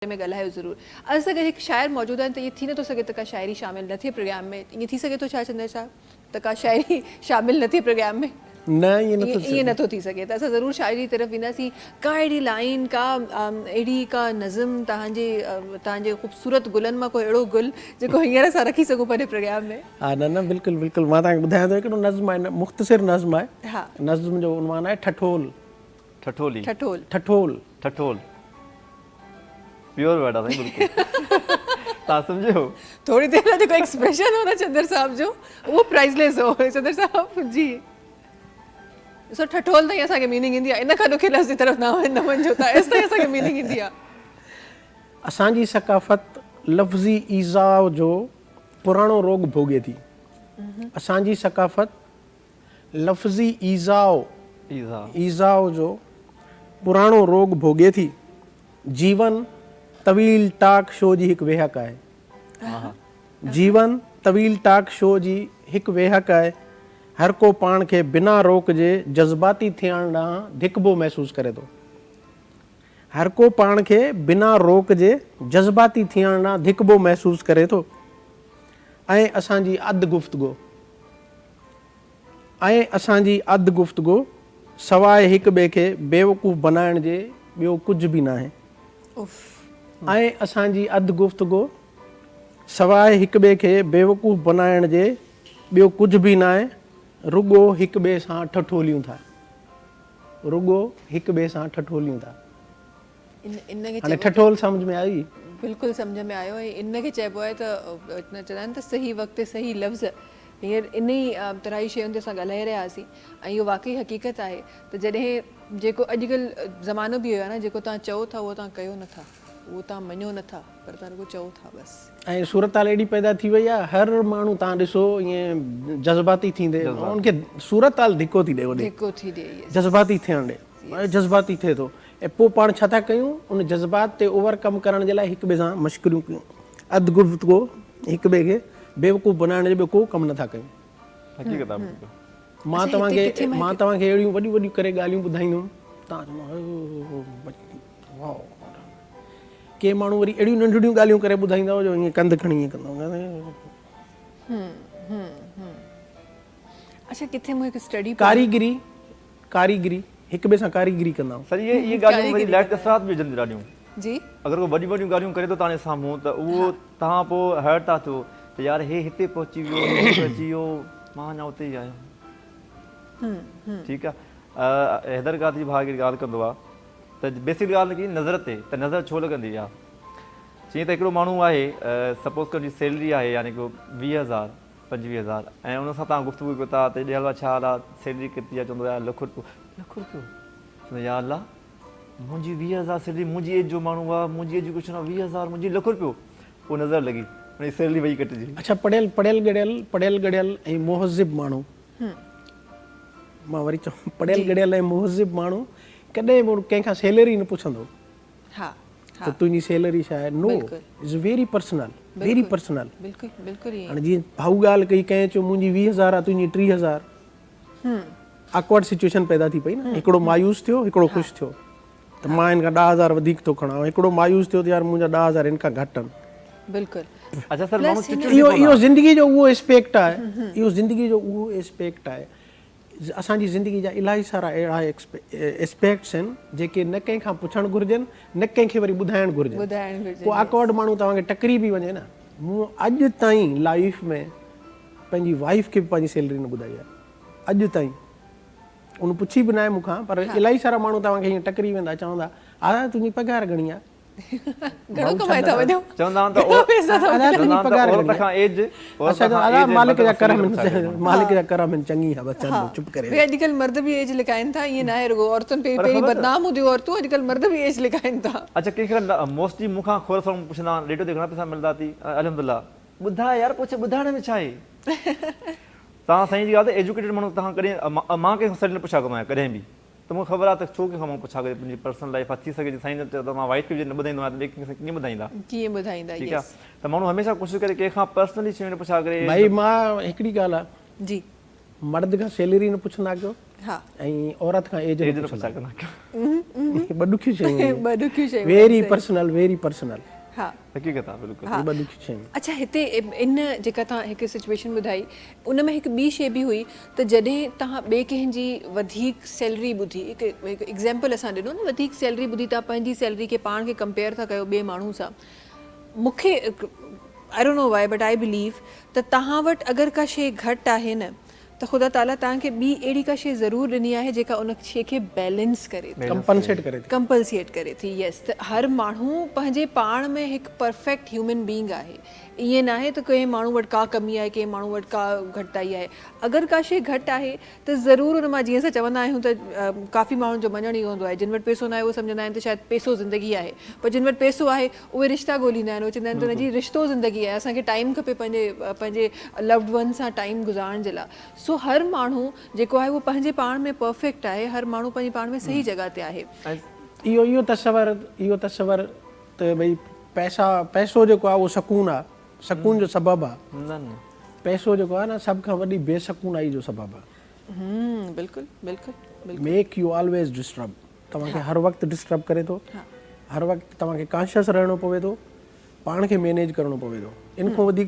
۾ ڳالهايو ضرور. اسان سان گڏ هڪ شاعر موجود آهن ته ائين ٿي نٿو سگهي ته ڪا شاعري شامل نه ٿئي پروگرام ۾ ائين ٿي سگهي ٿو ڇا چندر صاحب ته ڪا شاعري شامل نه ٿئي پروگرام ۾؟ نه ائين نٿو ٿي ائين نٿو ٿي سگهي ته اسان ضرور شاعري جي طرف وينداسين ڪا اهڙي لائين ڪا اهڙي ڪا نظم توهان جي توهان جي خوبصورت گلن مان ڪو اهڙو گل جيڪو هينئر اسان رکي سگهون پنهنجي پروگرام ۾. ها نه نه بلڪل بلڪل مان توهان کي ٻڌايان ٿو هڪڙو نظم آهي مختصر نظم آهي ها نظم جو عنوان آهي ٺٺول. ٺٺولي. ٺٺول. ٺٺول. ٺٺول. پيور ورڊ آ سائين بلڪل تان سمجهيو. ٿوري دير لاء جيڪو ايڪسپريشن هو نه چندر صاحب جو اهو پرائزليس هو چندر صاحب جي سو ٺٺول تائين اسان کي ميننگ ايندي آهي ان کان ڏکي لفظ جي طرف نه نه وڃجو ته ايس تائين اسان کي ميننگ ايندي آهي. اسان جي ثقافت لفظي ايذاء جو پراڻو روڳ ڀوڳي ٿي. اسان جي ثقافت لفظي ايذاء ايذاء جو پراڻو روڳ ڀوڳي ٿي. جيون طويل ٽاڪ شو جي هڪ ويهڪ آهي. جيون طويل ٽاڪ شو جي هڪ ويهڪ آهي. هر ڪو پاڻ کي بنا روڪ جي جذباتي ٿيڻ ڏانهن ڌڪبو محسوس ڪري ٿو. هر ڪو پاڻ کي بنا روڪ جي جذباتي ٿيڻ ڏانهن ڌڪبو محسوس ڪري ٿو ۽ اسان جي اڌ گفتگو ۽ اسان جي اڌ گفتگو سواء هڪ ٻئي کي بيوقوف بنائڻ جي ٻيو ڪجهه به ناهي. ۽ اسان جي اڌ گفتگو سواء هڪ ٻئي کي بيوقوف بنائڻ جي ٻيو ڪجهه به ناهي، رڳو هڪ ٻئي سان ٺٺوليون ٿا. رڳو هڪ ٻئي سان ٺٺوليون ٿا. هاڻي ٺٺول سمجهه ۾ آئي؟ بلڪل سمجهه ۾ آيو ۽ ان کي چئبو آهي ته چوندا آهن ته صحيح وقت تي صحيح لفظ هينئر انهي طرح جي شين تي اسان ڳالهائي رهيا هئاسين ۽ اهو واقعي حقيقت آهي ته جڏهن جيڪو اڄڪلهه زمانو به اهو آهي نه جيڪو توهان چئو ٿا اهو توهان ڪيو نٿا اهو توهان مڃو نٿا پر توهان رڳو چئو ٿا بس. ۽ صورتحال اهڙي پيدا ٿي وئي آهي هر ماڻهو توهان ڏسو ائين جذباتي ٿيندي ان کي صورتحال ڌڪو ٿي ڏي اوڏي ڌڪو ٿي ڏي جذباتي ٿيڻ ڏي جذباتي ٿئي ٿو ۽ پوء پاڻ ڇا ٿا ڪيون ان جذبات تي اوور ڪم ڪرڻ جي لاء هڪ ٻئي سان مشڪريون ڪيون اڌ گفتگو هڪ ٻئي کي بيوقوف بنائڻ جو ٻيو ڪو ڪم نٿا ڪيون. حقيقت آهي بلڪل. مان توهان کي مان توهان کي اهڙيون وڏيون وڏيون ڪري ڳالهيون ٻڌائيندم توهان چوندو واء ڪي ماڻهو وري اهڙيون ننڍڙيون ڳالهيون ڪري ٻڌائيندا جو ائين ڪنڌ کڻي ائين ڪندو اڇا ڪٿي مون هڪ اسٽڊي ڪاريگري ڪاريگري هڪ ٻئي سان ڪاريگري ڪندا آهيون. سر اهي اهي ڳالهيون وري لائيٽ اثرات به وجهن ٿيون ڏاڍيون. جي. اگر ڪو وڏيون وڏيون ڳالهيون ڪري ٿو توهان جي سامهون ته اهو توهان پوء هرٽ ٿا ٿيو ته يار هي هتي پهچي ويو هي هتي اچي ويو مان اڃا اتي ئي آهيان. ٺيڪ آ حيدر قادري ڀاء هڪڙي ڳالهه ڪندو آ ته بيسڪ ڳالهه ڪي نظر تي ته نظر ڇو لڳندي آ چيائين ته هڪڙو ماڻهو آهي سپوز ڪر جي سيلري آهي يعني ڪو ويهه هزار پنجويهه هزار ۽ ان سان توهان گفتگو ڪيو ٿا ته ڏي حلوا ڇا حال آ سيلري ڪيتري آ چوندو يار لک روپيو لک روپيو چوندو يا الله منهنجي ويهه هزار سيلري منهنجي ايج جو ماڻهو آ منهنجي ايجوڪيشن آ ويهه هزار منهنجي لک روپيو پوء نظر لڳي ان جي سيلري وئي ڪٽجي. اڇا پڙهيل پڙهيل ڳڙهيل پڙهيل ڳڙهيل ۽ مهذب ماڻهو مان وري چوان پڙهيل ڳڙهيل ۽ مهذب ماڻهو ڪڏهن به ڪنهن کان سيلري نه پڇندو ها ته تنهنجي سيلري ڇا آهي no it's very personal very personal بلڪل بلڪل هاڻي جيئن ڀائو ڳالهه ڪئي ڪنهن چيو منهنجي ويهه هزار آهي تنهنجي ٽيهه هزار آڪورڊ سچويشن پيدا ٿي پئي نه هڪڙو مايوس ٿيو هڪڙو خوش ٿيو ته مان هن کان ڏهه هزار وڌيڪ ٿو کڻان هڪڙو مايوس ٿيو ته يار منهنجا ڏهه هزار هن کان گهٽ آهن بلڪل اچھا سر ماڻهو چچڙ اهو اهو زندگي جو اهو اسپيڪٽ آهي اهو زندگي جو اهو اسپيڪٽ آهي اسان جي زندگي جا الاهي سارا اهڙا اسپيڪٽس آهن جيڪي نه ڪنهن کان پڇڻ گهرجن نه ڪنهن کي وري ٻڌائڻ گهرجن. ڪو آڪورڊ ماڻهو توهان کي ٽڪري به وڃي نه. مون اڄ تائين لائيف ۾ پنهنجي وائيف کي به پنهنجي سيلري نه ٻڌائي آهي اڄ تائين. ان پڇي به ناهي مون کان پر الاهي سارا ماڻهو توهان کي ائين ٽڪري ويندا چوندا آ تنهنجي پگهار گهڻي آهي. گهڻو ڪمائي ٿا وڃو. چوندا آهن ته عورت کان ايج عورت کان ايج مالڪ جا ڪرم مالڪ جا ڪرم آهن چڱي آ بس چل چپ ڪري. ڀئي اڄڪلهه مرد به ايج لڪائن ٿا ائين ناهي رڳو عورتن پهرين پهرين بدنام هونديون عورتون اڄڪلهه مرد به ايج لڪائن ٿا. اڇا ڪنهن کان موسٽلي مون کان کوڙ سارا پڇندا آهن ريڊيو تي گهڻا پئسا ملدا ٿي الحمدلله ٻڌاء يار پوء ٻڌائڻ ۾ ڇا آهي توهان سائين جي ڳالهه ته ايجوڪيٽيڊ ماڻهو توهان ڪڏهن مان ڪنهن کان سڏ نه پڇا ڪندو آهيان ڪڏهن به ته مون کي خبر آهي ته ڇو ڪنهن کان مان پڇا ڪري پنهنجي پرسنل لائيف آهي ٿي سگهي جي سائين جن چيو ته مان وائيف کي به جي نه ٻڌائيندو آهيان ته ٻئي ڪنهن کي ڪيئن ٻڌائيندا. ڪيئن ٻڌائيندا ٺيڪ آهي ته ماڻهو هميشه ڪوشش ڪري ڪنهن کان پرسنلي شيون نه پڇا ڪري. ڀائي مان هڪڙي ڳالهه آهي جي. مرد کان سيلري نه پڇندا ڪيو ۽ عورت کان ايج نه پڇندا ڪيو. ٻه ڏکيون شيون آهن. ٻه ڏکيون شيون. ويري پرسنل ويري پرسنل. ها حقيقت آ بلڪل. ٻه ڏکيون شيون. اڇا هتي ان جيڪا توهان هڪ سچويشن ٻڌائي ان ۾ هڪ ٻي شي به هئي ته جڏهن توهان ٻئي ڪنهن جي وڌيڪ سيلري ٻڌي هڪ هڪ ايگزيمپل اسان ڏنو نه وڌيڪ سيلري ٻڌي توهان پنهنجي سيلري کي پاڻ کي ڪمپيئر ٿا ڪيو ٻئي ماڻهو سان مون کي I don't know why but I believe ته توهان وٽ اگر ڪا شيء گهٽ آهي نه ته خدا تعاليٰ توهان کي ٻي اهڙي ڪا شيء ضرور ڏني آهي جيڪا ان شيء کي بيلنس ڪري ٿي. ڪمپنسيٽ ڪري ٿي. ڪمپلسيٽ ڪري ٿي يس ته هر ماڻهو پنهنجي پاڻ ۾ هڪ پرفيڪٽ هيومن بينگ آهي ائين ناهي ته ڪنهن ماڻهو وٽ ڪا ڪمي آهي ڪنهن ماڻهو وٽ ڪا گهٽتائي آهي اگر ڪا شيء گهٽ آهي ته ضرور ان مان جيئن اسان چوندا آهيون ته ڪافي ماڻهن جو مڃڻ اهو هوندو آهي جن وٽ پيسو ناهي اهي سمجهندا آهن ته شايد پيسو زندگي آهي پر جن وٽ پيسو آهي اهي رشتا ڳوليندا آهن اهي چوندا آهن ته نه جي رشتو زندگي آهي اسان کي ٽائيم کپي پنهنجي پنهنجي لوڊ ون سان ٽائيم گذارڻ جي لاء سو هر ماڻهو جيڪو آهي اهو پنهنجي پاڻ ۾ پرفيڪٽ آهي هر ماڻهو پنهنجي پاڻ ۾ صحيح جڳهه تي آهي. اهو اهو تصور اهو تصور ته ڀئي پئسا پئسو جيڪو آهي اهو سڪون آهي سڪون جو سبب آ. نه نه. پئسو جيڪو آ نه سڀ کان وڏي بي سڪونائي جو سبب آ. هم بلڪل بلڪل بلڪل. ميڪ يو آلويز ڊسٽرب توهان کي هر وقت ڊسٽرب ڪري ٿو هر وقت توهان کي ڪانشس رهڻو پوي ٿو پاڻ کي مينيج ڪرڻو پوي ٿو ان کان وڌيڪ.